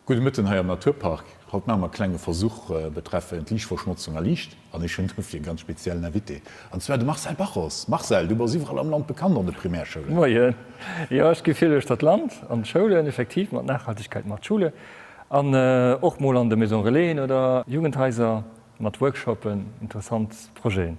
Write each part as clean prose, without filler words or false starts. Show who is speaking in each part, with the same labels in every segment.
Speaker 1: Gudde Mëtten hei am Naturpark. Haut maache mer e klenge Versuch betreffend Liichtverschmotzung a Liicht an ech hunn dofir e ganz speziellen Invité, an zwar de Marcel Bacchos. Marcel, du bass iwwerall am Land bekannt an de Primärschoulen.
Speaker 2: Moien. Jo, ech gi vill uechter d'Land an d'Schoulen, effektiv mat Nachhaltigkeit macht Schule an och mol an de Maison Relaisen oder Jugendhaiser mat Workshopen, interessant Projeten.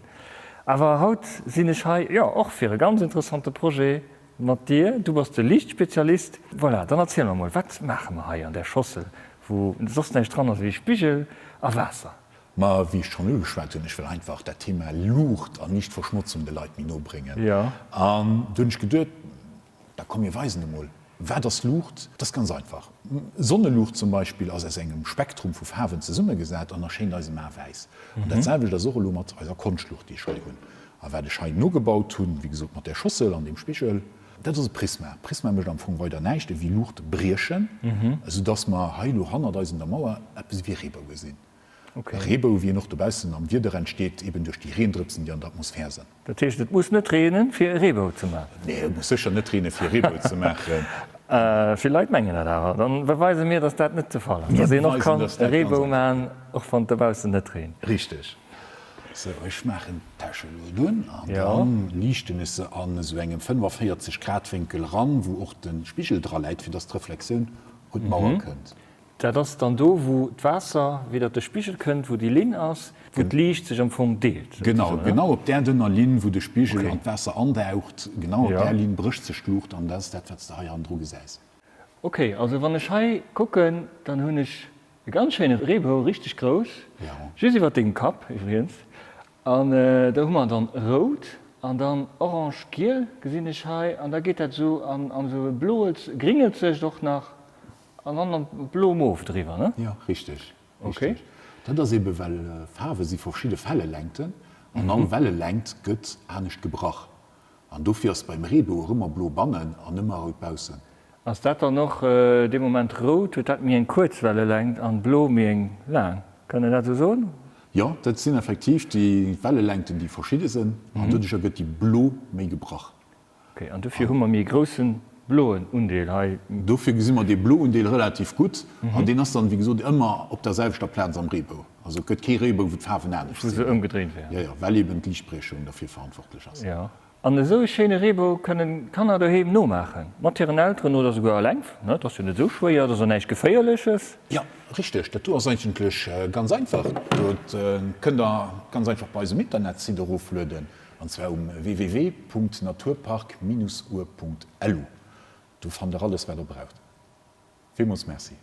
Speaker 2: Awer haut sinn ech hei, jo, och fir e ganz interessante Projet Mat dir, du bass de Liichtspezialist. Voilà, dann erziel mer mol, wat maache mer hei an där Schossel, wou soss näischt dran ass ewéi Spigel a Waasser?
Speaker 1: Ma wéi ech schonn ugeschwat hunn, ech wëll einfach dat Thema Luucht an Liichtverschmotzung de Leit méi no bréngen. An du hunn ech geduet, da komm mir weisen emol, wat ass Luucht? Dat ass ganz einfach. Sonneluucht zum Beispill ass aus engem Spektrum vu Faarwen zesummegesat an erschéint eisem A wäiss. An dat selwecht ass och elo mat eiser Konschtluucht, déi ech hei hunn. A wat ech hei nogebaut hunn, wéi gesot mat där Schossel an deem Spigel, dat ass e Prisma. Prisma mécht am Fong weider näischt ewéi Luucht briechen, esou dass mer hei elo hannert eis un der Mauer eppes ewéi e Reebou gesinn. E Reebou, wéi en och dobaussen am Wieder entsteet, eben duerch déi Reendrëpsen, déi an der Atmosphär sinn.
Speaker 2: Dat heescht, et muss net reenen, fir e Reebou ze maachen?
Speaker 1: Nee, et muss sécher net reenen, fir e Reebou ze maachen.
Speaker 2: Vill Leit mengen dat awer. Dann beweise mir, dass dat net de Fall ass, dass een och kann e Reebou maachen, och wann et dobaussen net reent.
Speaker 1: Richteg. Sou, ech maachen d'Täsch elo dunn an dann liichten ech se an esou engem 45 Grad Wénkel ran, wou och de Spigel dra läit, fir dass d'Reflexioun un d'Mauer kënnt.
Speaker 2: Dat ass dann do, wou d'Waasser widder de Spigel kënnt, wou déi Linn ass, wou d'Liicht sech am Fong deelt,
Speaker 1: Genau, souzesoen, ne? genau op där dënner Linn, wou de Spigel an d'Waasser andaucht, genau op där Linn brécht sech d'Luucht an dat ass dat, wat s de hei hannendru gesäis.
Speaker 2: Ok, also wann ech hei kucken, dann hunn ech E ganz schéine Reebou, richteg grouss, just iwwert dengem Kapp iwwrigens. An do hu mer dann rout an dann orange, giel gesinn ech hei an da geet dat esou an esou e bloels, gringelzegt och nach an dann an blo-mof driwwer, ne?
Speaker 1: Jo, richteg, richteg. Dat ass ebe well Faarwe si verschidde Wellelängten an all Wellelängt gëtt anescht gebrach. An dofir ass beim Reebou och ëmmer blo bannen an ëmmer rout baussen.
Speaker 2: Ass dat dann och dee Moment rout, huet dat méi eng kuerz Wellelängt an blo méi eng laang? Kann een dat esou soen?
Speaker 1: Jo, dat sinn effektiv déi Wellelängten déi verschidde sënn an doduercher gëtt déi blo méi gebrach.
Speaker 2: Ok, an dofir hu mer méi e groussen bloen Undeel hei.
Speaker 1: Dofir gesi mer dee blo Undeel relativ gutt an deen ass dann wéi gesot ëmmer op der selwechter Plaz am Reebou. Also et gëtt kee Reebou wou d'Faarwen anescht
Speaker 2: sinn. Wou se ëmgedréint wären.
Speaker 1: Jo, jo, well eben d'Liichtbriechung derfir verantwortlech ass.
Speaker 2: Jo. An esou e schéine Reebou kënnen d'Kanner doheem nomaachen, mat hiren Elteren oder souguer alleng, ne? Et ass jo net esou schwéier, et ass och näischt Geféierleches.
Speaker 1: Jo, richteg, dat do ass eigentlech ganz einfach. Dat kënnt der ganz einfach bei eis um Internetsite eroflueden, an zwar um www.naturpark-our.lu. Do fannt der alles wat der braucht. Villmools Merci.